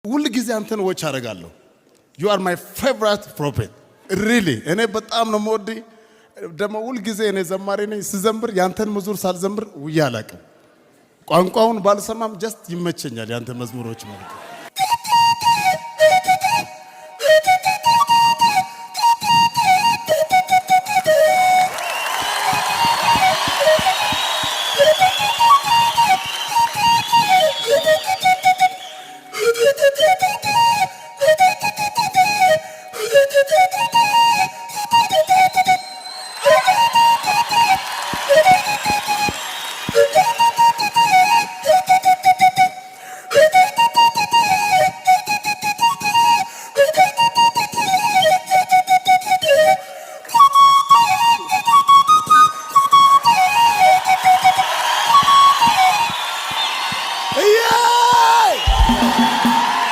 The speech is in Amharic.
ሁል ጊዜ አንተን watch አደርጋለሁ። You are my favorite prophet, really። እኔ በጣም ነው የምወድህ። ደግሞ ሁል ጊዜ እኔ ዘማሪ ነኝ፣ ስዘምር ያንተን መዝሙር ሳልዘምር ውዬ አላውቅም። ቋንቋውን ባልሰማም just ይመቸኛል ያንተ መዝሙሮች ማለት ነው።